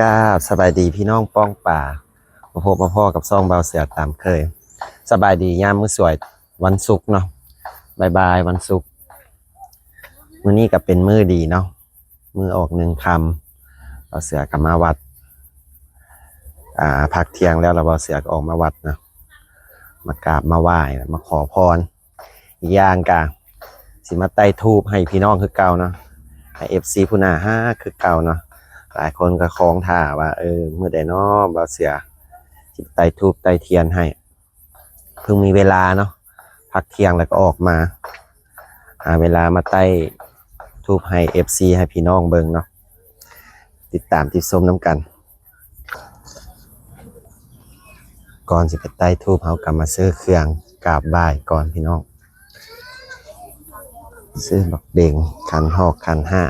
ກາບສະບາຍດີພີ່ນ້ອງປ້ອງປາ ມາພົບມາພໍ້ກັບຊ່ອງບ່າວເສືອຕາມເຄີຍ. ສະບາຍດີຍາມມື້ສວຍວັນສຸກເນາະ ບ່າຍໆວັນສຸກ. ມື້ນີ້ກໍເປັນມື້ດີເນາະ ມື້ອອກໜຶ່ງຄ່ຳ ບ່າວເສືອກໍມາວັດ ອາ ພັກທ່ຽງແລ້ວ ແລ້ວບ່າວເສືອກໍອອກມາວັດເນາະ ມາກາບມາໄຫວ້ ມາຂໍພອນ. ອີກຢ່າງກະຊິມາໄຕ້ທູບໃຫ້ພີ່ນ້ອງຄືເກົ່າເນາະ ໃຫ້ເອັຟຊີຜູ້ໜ້າຮັກຄືເກົ່າເນາະ. ຫຼາຍຄົນກໍຄອງຖ້າວ່າ ເອີ ມື້ໃດເນາະບ່າວເສືອຊິໄຕ້ທູບໄຕ້ທຽນໃຫ້. ເພິ່ງມີເວລາເນາະ ພັກທ່ຽງແລ້ວກໍອອກມາ ຫາເວລາມາໄຕ້ທູບໃຫ້ເອັຟຊີ ໃຫ້ພີ່ນ້ອງເບິ່ງເນາະ. ຕິດຕາມຕິດຊົມນຳກັນ. ກ່ອນຊິໄປໄຕ້ທູບ ເຮົາກໍມາຊື້ເຄື່ອງກາບໄຫວ້ກ່ອນພີ່ນ້ອງ. ຊື້ບັກເບັງ, ຂັນຫອກ, ຂັນຫ້າ,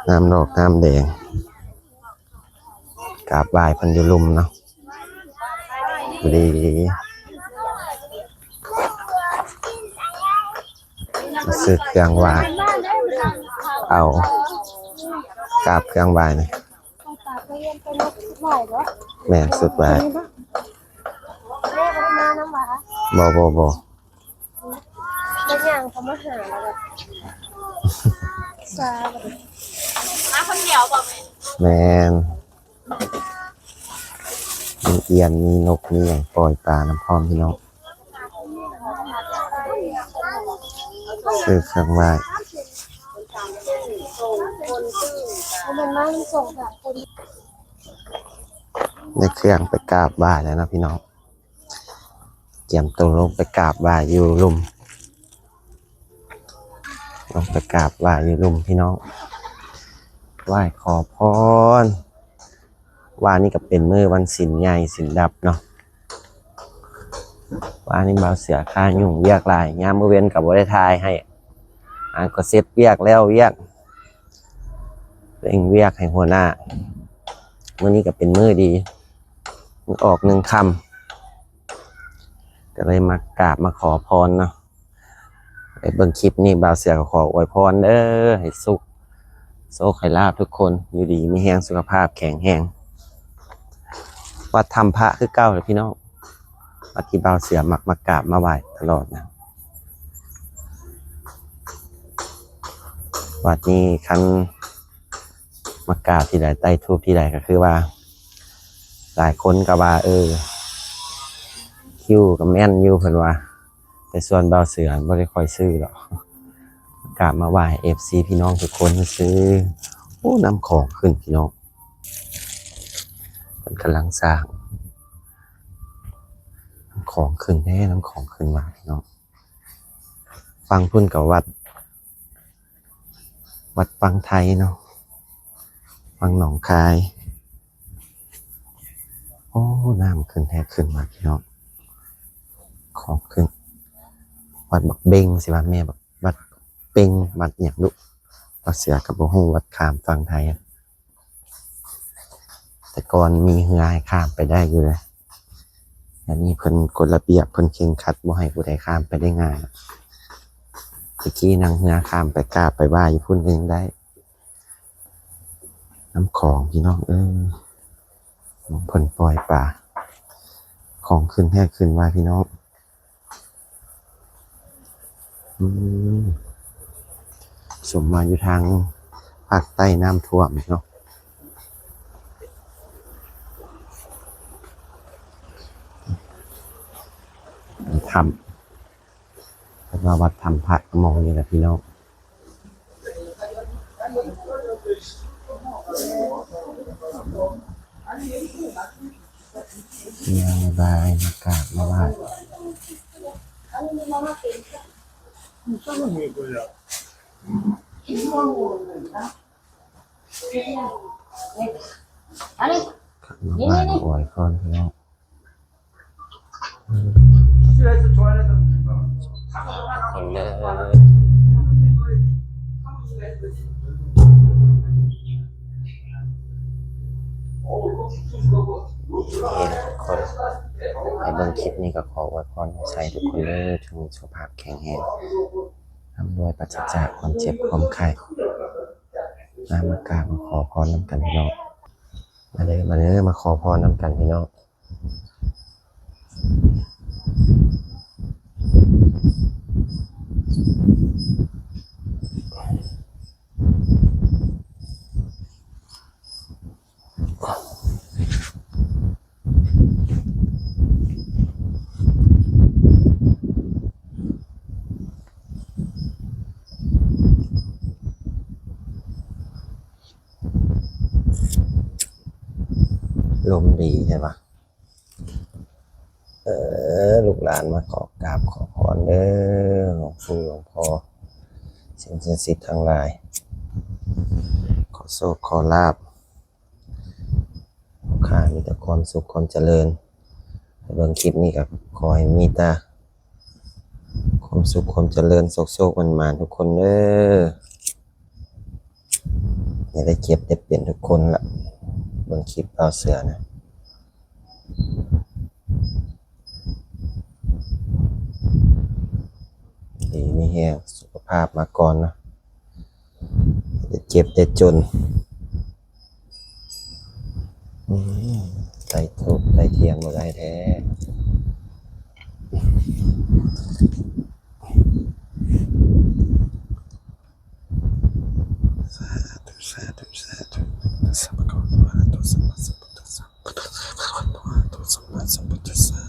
ນ້ຳດອກ, ນ້ຳແດງ. ກາບໄຫວ້ເພິ່ນຢູ່ລຸ່ມເນາະ ດີ ມາຊື້ເຄື່ອງໄຫວ້ ເອົາກາບເຄື່ອງໄຫວ້ນີ້. ແມ່ນ ຊຸດໄຫວ້. ບໍ່ ບໍ່ ບໍ່. ເປັນຫຍັງເຂົາມາຫາແລ້ວແບບຊາ. ມາຄົນດຽວບໍ່ແມ່? ແມ່ນ. ມີອຽນ ມີນົກ ມີຫຍັງ ປ່ອຍປານຳພ້ອມພີ່ນ້ອງ. ຊື້ເຄື່ອງໄຫວ້ ແມ່ນມາທັງສອງສາມຄົນ. ໄດ້ເຄື່ອງໄປກາບໄຫວ້ແລ້ວເນາະພີ່ນ້ອງ. ກຽມໂຕລົງໄປກາບໄຫວ້ຢູ່ລຸ່ມ ລົງໄປກາບໄຫວ້ຢູ່ລຸ່ມພີ່ນ້ອງ ໄຫວ້ຂໍພອນ. ວ່ານີ້ກໍເປັນມື້ວັນສິນໃຫຍ່ສິນດັບເນາະ. ວ່ານີ້ບ່າວເສືອຄາຫຍຸ້ງວຽກຫຼາຍ ຍາມມື້ເວັນກໍບໍ່ໄດ້ຖ່າຍໃຫ້ ຫາກໍເສັດວຽກແລ້ວວຽກ ເລັ່ງວຽກໃຫ້ຫົວໜ້າ. ມື້ນີ້ກໍເປັນມື້ດີ ມື້ອອກໜຶ່ງຄ່ຳ ກໍເລີຍມາກາບມາຂໍພອນເນາະ. ໄດ້ເບິ່ງຄລິບນີ້ ບ່າວເສືອກໍຂໍອວຍພອນເດີ ໃຫ້ສຸກໂຊກໃຫ້ລາບທຸກຄົນ ຢູ່ດີມີແຮງ ສຸຂະພາບແຂງແຮງ. ວັດຖ້ຳພະຄືເກົ່າເດີພີ່ນ້ອງ ວັດທີ່ບ່າວເສືອມັກມາກາບມາໄຫວ້ຕະຫຼອດນະ. ວັດນີ້ຄັນ ມາກາບທີ່ໃດ ໄຕ້ທູບທີ່ໃດ ກໍຄືວ່າ ຫຼາຍຄົນກໍວ່າ ເອີ ຄິວກໍແມ່ນຢູ່ ເພິ່ນວ່າ ແຕ່ສ່ວນບ່າວເສືອບໍ່ໄດ້ຄ່ອຍຊື້ດອກ ກາບມາໄຫວ້ເອັຟຊີພີ່ນ້ອງທຸກຄົນຊື່. ໂອ້ ນ້ຳຂອງຂຶ້ນພີ່ນ້ອງ ເພິ່ນກຳລັງສ້າງ ນ້ຳຂອງຂຶ້ນແທ້ ນ້ຳຂອງຂຶ້ນວ່າພີ່ນ້ອງ. ຝັ່ງພຸ້ນກໍວັດ ວັດຝັ່ງໄທເນາະ ຝັ່ງໜອງຄາຍ. ໂອ້ ນ້ຳຂຶ້ນແທ້ຂຶ້ນວ່າພີ່ນ້ອງ ຂອງຂຶ້ນ. ວັດບັກເບັງ ຊິວ່າແມ່ນ ວັດເປັງ ວັດຫຍັງບຸ ບ່າວເສືອກໍບໍ່ຮູ້ ວັດຂ້າມຝັ່ງໄທ. ແຕ່ກ່ອນມີເຮືອໃຫ້ຂ້າມໄປໄດ້ຢູ່ເດ້ ດຽວນີ້ເພິ່ນກົດລະບຽບ ເພິ່ນເຄັ່ງຄັດ ບໍ່ໃຫ້ຜູ້ໃດຂ້າມໄປໄດ້ງ່າຍ. ແຕ່ກີ້ນັ່ງເຮືອຂ້າມໄປກາບໄປໄຫວ້ຢູ່ພຸ້ນກໍຍັງໄດ້. ນ້ຳຂອງພີ່ນ້ອງເອີຍ ເພິ່ນປ່ອຍປາ ຂອງຂຶ້ນແທ້ຂຶ້ນວ່າພີ່ນ້ອງ. ອືມ ສົມວ່າຢູ່ທາງພາກໃຕ້ນ້ຳຖ້ວມເນາະ. ຖ້ຳ ເພິ່ນວ່າວັດຖ້ຳພະກໍມອງນີ້ແຫຼະພີ່ນ້ອງ. ຍາມບ່າຍມາກາບມາໄຫວ້ ມາໄຫວ້ອວຍພອນພີ່ນ້ອງ. ເບິ່ງຄລິບນີ້ກໍຂໍອວຍພອນໃຫ້ທຸກຄົນເດີ ຈົ່ງມີສຸຂະພາບແຂງແຮງ ຮ່ຳລວຍປາສະຈາກຄວາມເຈັບຄວາມໄຂ້. ນຳມາກາບມາຂໍພອນນຳກັນພີ່ນ້ອງ. ມາເດີ ມາເດີ ມາຂໍພອນນຳກັນພີ່ນ້ອງ. ລົມດີແທ້ວະ. ເອີ ລູກຫຼານມາຂໍກາບຂໍພອນເດີ ຫຼວງປູ່ຫຼວງພໍ່ ສິ່ງສັກສິດທັງຫຼາຍ ຂໍໂຊກຂໍລາບ ຂໍໃຫ້ມີແຕ່ຄວາມສຸກຄວາມຈະເລີນ. ໃຜເບິ່ງຄລິບນີ້ກໍຂໍໃຫ້ມີແຕ່ຄວາມສຸກຄວາມຈະເລີນ ໂຊກໆໝານໆທຸກຄົນເດີ. ຢ່າໄດ້ເຈັບໄດ້ເປັນທຸກຄົນລະ ເບິ່ງຄລິບບ່າວເສືອນະ. ດີມີແຮງ ສຸຂະພາບມາກ່ອນນະ ຢ່າເຈັບຢ່າຈົນ. ອືມ ໄຕ່ທູບໄຕ່ທຽນບໍ່ໄດ້ແທ້. ສາທຸ ສາທຸ ສາທຸ. ສະພະຄະວະໂຕ ອະລະຫະໂຕ ສຳມາສຳພຸດທັດສະ ສະພະຄະວະໂຕ ອະລະຫະໂຕ ສຳມາສຳພຸດທັດສະ.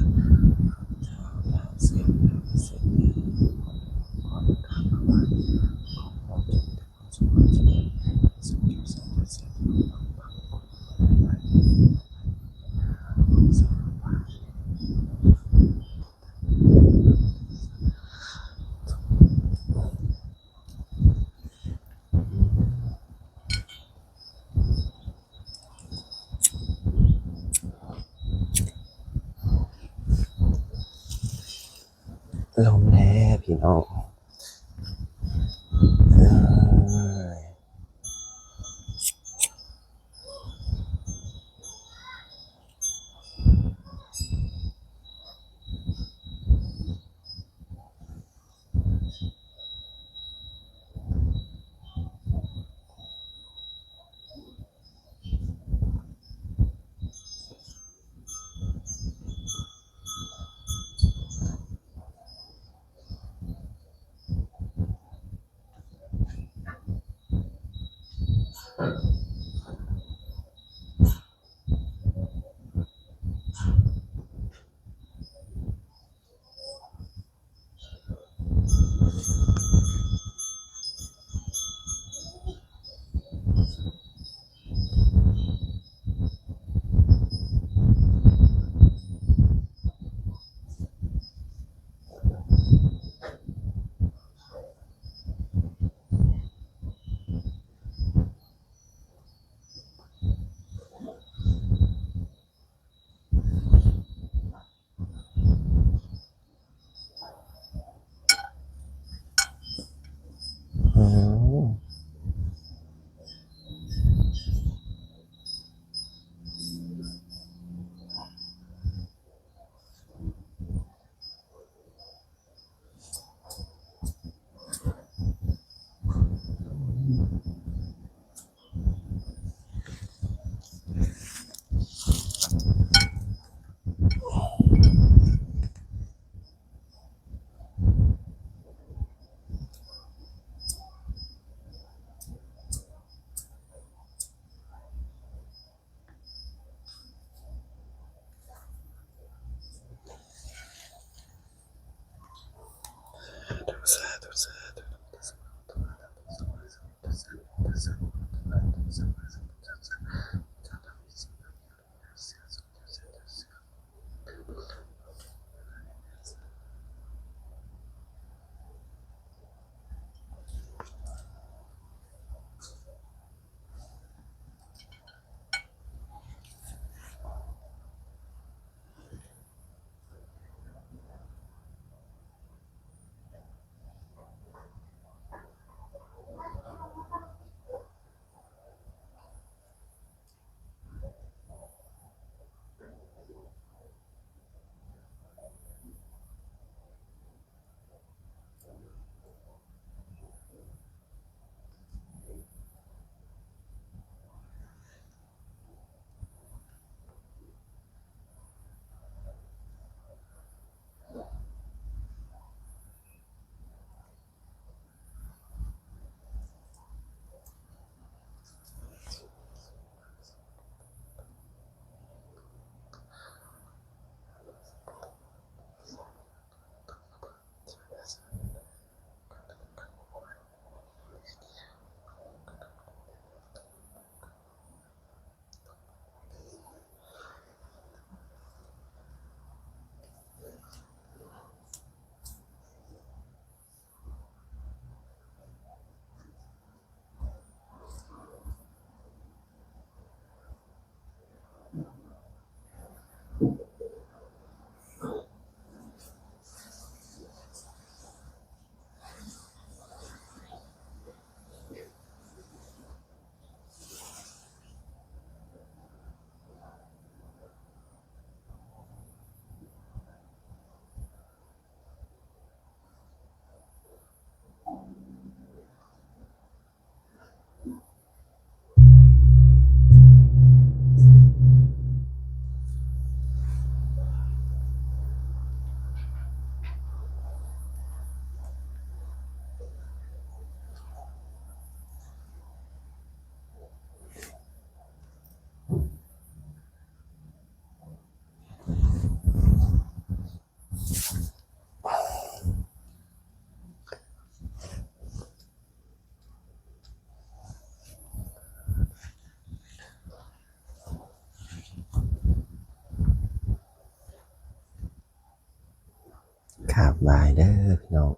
ບາຍເດີພີ່ນ້ອງ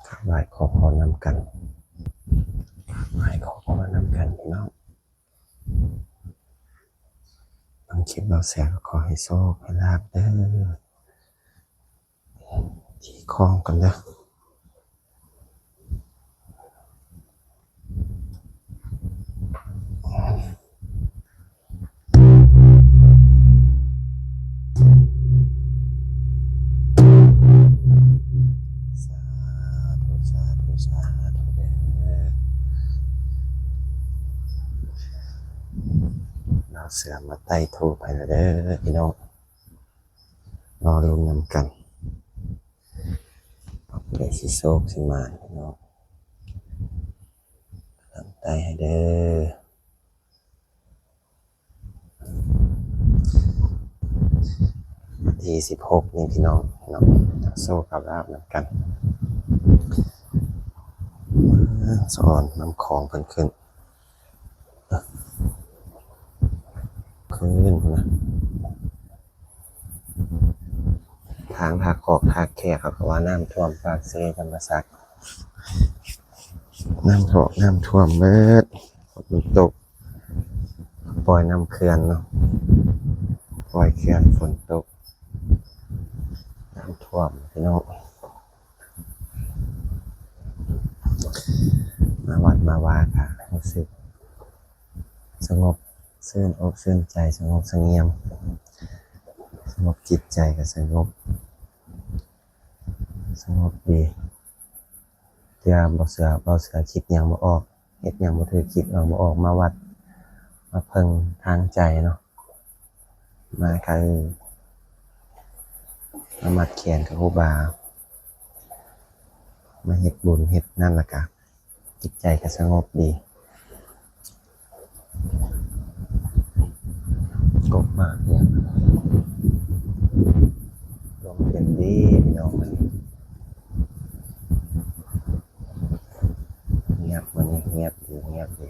ກາບໄຫວ້ຂໍພອນນຳກັນ ໄຫວ້ຂໍພອນນຳກັນພີ່ນ້ອງ ເບິ່ງຄລິບເບົາເສືອກໍຂໍໃຫ້ໂຊກໃຫ້ລາບເດີ ທີ່ຄອງກັນເດີ. ສາທຸ ສາທຸ ສາທຸເດີ ບ່າວເສືອມາໄຕ້ທູບໃຫ້ແລ້ວເດີພີ່ນ້ອງ ລໍລຸ້ນນຳກັນ ຜູ້ໃດຊິໂຊກຊິໝານພີ່ນ້ອງ ຕັ້ງໃຈໃຫ້ເດີ ວັນທີສິບຫົກນີ້ພີ່ນ້ອງເນາະ ໂຊກກັບລາບນຳກັນ ສອນນຳຂອງເພິ່ນຂຶ້ນ ຄືນພຸ້ນນະ ທາງທ່າຄອກທ່າແຂກ ເຂົາກໍວ່ານ້ຳຖ້ວມປາກເຊຈຳປາສັກ ນ້ຳຖ້ວມ ນ້ຳຖ້ວມເບິດ ຝົນຕົກ ປ່ອຍນ້ຳເຂື່ອນເນາະ ປ່ອຍເຂື່ອນ ຝົນຕົກ ນ້ຳຖ້ວມພີ່ນ້ອງ ມາວັດມາວາກະຮູ້ສຶກສະຫງົບ ຊື່ນອົກຊື່ນໃຈ ສະຫງົບສະຫງຽມ ສະຫງົບຈິດໃຈກໍສະຫງົບ ສະຫງົບດີ ເທື່ອບໍ່ເຊື່ອ ເວົ້າເຊື່ອ ຄິດຫຍັງບໍ່ອອກ ເຮັດຫຍັງບໍ່ຖືກ ຄິດຫຍັງບໍ່ອອກ ມາວັດ ມາເພິ່ງທາງໃຈເນາະ ມາກະ ເອີ ມາມັດແຂນກັບຄູບາ ມາເຮັດບຸນເຮັດນັ້ນ ແລ້ວກະ ຈິດໃຈກໍສະຫງົບດີ ກົກໝາກຫຍັງ ລົມເຢັນດີພີ່ນ້ອງ ມື້ນີ້ງຽບ ມື້ນີ້ງຽບດີ ງຽບດີ.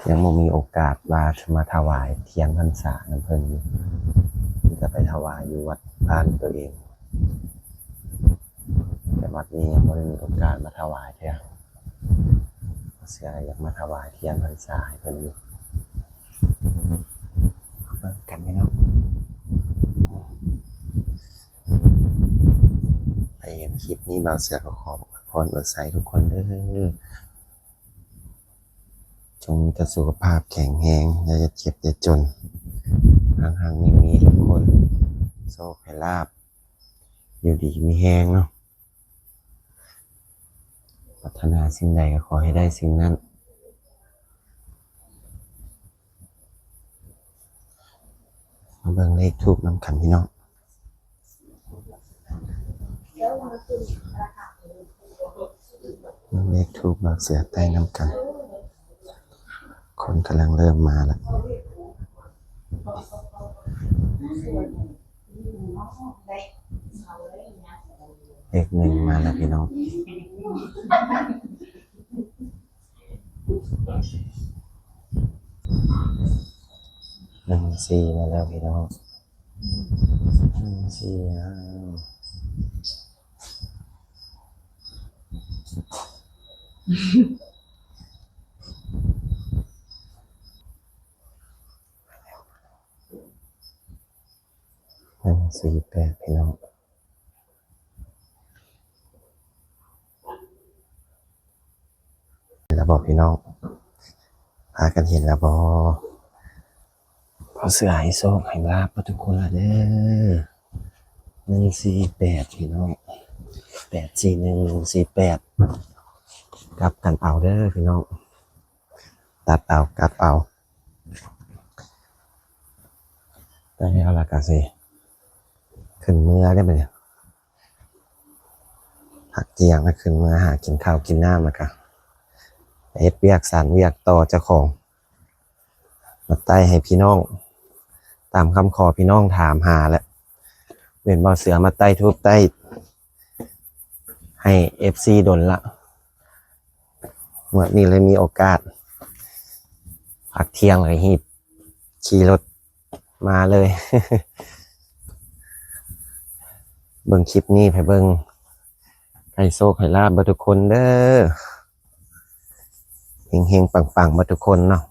ຍັງບໍ່ມີໂອກາດວ່າຈະມາຖວາຍທຽນພັນສານຳເພິ່ນຢູ່ ມີແຕ່ໄປຖວາຍຢູ່ວັດບ້ານຕົວເອງ ແຕ່ວັດນີ້ຍັງບໍ່ໄດ້ມີໂອກາດມາຖວາຍເທື່ອ ເຊື່ອຢາກມາຖວາຍທຽນພັນສາໃຫ້ເພິ່ນຢູ່ ເບິ່ງກັນເນາະ ໃຜເຫັນຄລິບນີ້ ບ່າວເສືອກໍຂໍອວຍພອນອວຍໄຊທຸກຄົນເດີ ຈົ່ງມີແຕ່ສຸຂະພາບແຂງແຮງ ຢ່າເຈັບຢ່າຈົນ ຮັ່ງໆມີໆທຸກຄົນ ໂຊກໃຫ້ລາບ ຢູ່ດີມີແຮງເນາະ ປາດຖະໜາສິ່ງໃດກໍຂໍໃຫ້ໄດ້ສິ່ງນັ້ນ. ມາເບິ່ງເລກທູບນຳກັນພີ່ນ້ອງ ເບິ່ງເລກທູບບ່າວເສືອໄຕ້ນຳກັນ ຄົນກຳລັງເລີ່ມມາລະ ເລກໜຶ່ງມາແລ້ວພີ່ນ້ອງ. ໜຶ່ງສີ່ມາແລ້ວພີ່ນ້ອງ ໜຶ່ງສີ່ ອ້າວ ໜຶ່ງສີ່ແປດ ພີ່ນ້ອງ. ເຫັນແລ້ວບໍ່ພີ່ນ້ອງ? ພາກັນເຫັນແລ້ວບໍ່? ພໍ່ເສືອໃຫ້ໂຊກໃຫ້ລາບເບິດທຸກຄົນລະເດີ ໜຶ່ງສີ່ແປດ ພີ່ນ້ອງ ແປດສີ່ໜຶ່ງ ໜຶ່ງສີ່ແປດ ກັບກັນເອົາເດີພີ່ນ້ອງ ຕັດເອົາ ກັບເອົາ ໄດ້ແລ້ວລະກະຊິຂຶ້ນເມືອເດ້ບັດນີ້. ພັກທ່ຽງແລ້ວຂຶ້ນມາຫາກິນເຂົ້າກິນນ້ຳ ແລ້ວກະເຮັດວຽກສານວຽກຕໍ່ເຈົ້າຂອງ ມາໄຕ້ໃຫ້ພີ່ນ້ອງຕາມຄຳຂໍ ພີ່ນ້ອງຖາມຫາແຫຼະ ເຫັນບໍ່ ເສືອມາໄຕ້ທູບໄຕ້ໃຫ້ເອັຟຊີດົນລະ. ມື້ນີ້ເລີຍມີໂອກາດ ພັກທ່ຽງເລີຍຮີບຂີ່ລົດມາເລີຍ ເບິ່ງຄລິບນີ້ໃຫ້ເບິ່ງ ໃຫ້ໂຊກໃຫ້ລາບເບິດທຸກຄົນເດີ ເຮັງໆ ປັງໆ ເບິດທຸກຄົນເນາະ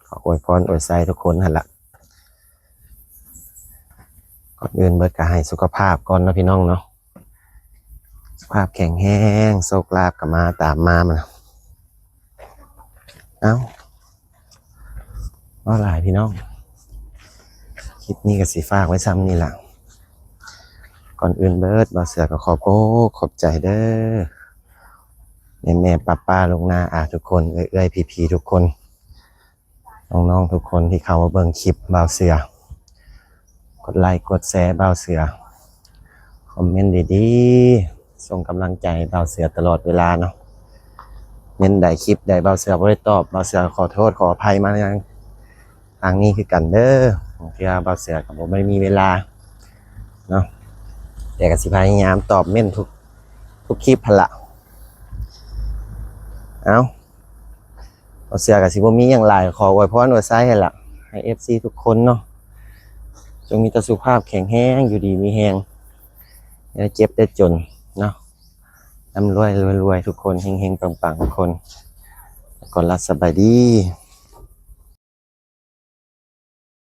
ຂໍອວຍພອນອວຍໄຊທຸກຄົນຫັ້ນລະ ກ່ອນອື່ນເບິດກໍໃຫ້ສຸຂະພາບກ່ອນເນາະພີ່ນ້ອງເນາະ ສຸຂະພາບແຂງແຮງ ໂຊກລາບກໍມາຕາມມາ ເອົ້າ ເວົ້າຫຼາຍພີ່ນ້ອງ ຄລິບນີ້ກໍຊິຝາກໄວ້ຊ່ຳນີ້ລະ ກ່ອນອື່ນເບິດ ບ່າວເສືອກໍຂອບອົກຂອບໃຈເດີ ແມ່ໆ ປ້າໆ ລຸງນ້າອາທຸກຄົນ ເອື້ອຍໆ ພີ່ໆ ທຸກຄົນ ນ້ອງໆ ທຸກຄົນທີ່ເຂົ້າມາເບິ່ງຄລິບບ່າວເສືອ ກົດໄລກົດແຊບ່າວເສືອ ຄອມເມັນດີໆ ສົ່ງກຳລັງໃຈບ່າວເສືອຕະຫຼອດເວລາເນາະ ເມັນໃດຄລິບໃດບ່າວເສືອບໍ່ໄດ້ຕອບ ບ່າວເສືອຂໍໂທດຂໍອະໄພມາຍັງທາງນີ້ຄືກັນເດີ ບາງເທື່ອບ່າວເສືອກໍບໍ່ໄດ້ມີເວລາເນາະ ແຕ່ກໍຊິພະຍາຍາມຕອບເມັນທຸກ ທຸກຄລິບຫັ້ນລະ ເອົ້າ ບ່າວເສືອກໍຊິບໍ່ມີຫຍັງຫຼາຍ ຂໍອວຍພອນອວຍໄຊຫັ້ນລະ ໃຫ້ເອັຟຊີທຸກຄົນເນາະ ຈົ່ງມີແຕ່ສຸຂະພາບແຂງແຮງ ຢູ່ດີມີແຮງ ຢ່າເຈັບຢ່າຈົນເນາະ ລ່ຳລວຍລວຍໆ ທຸກຄົນ ເຮັງໆ ປັງໆ ທຸກຄົນ ກ່ອນລາ ສະບາຍດີ.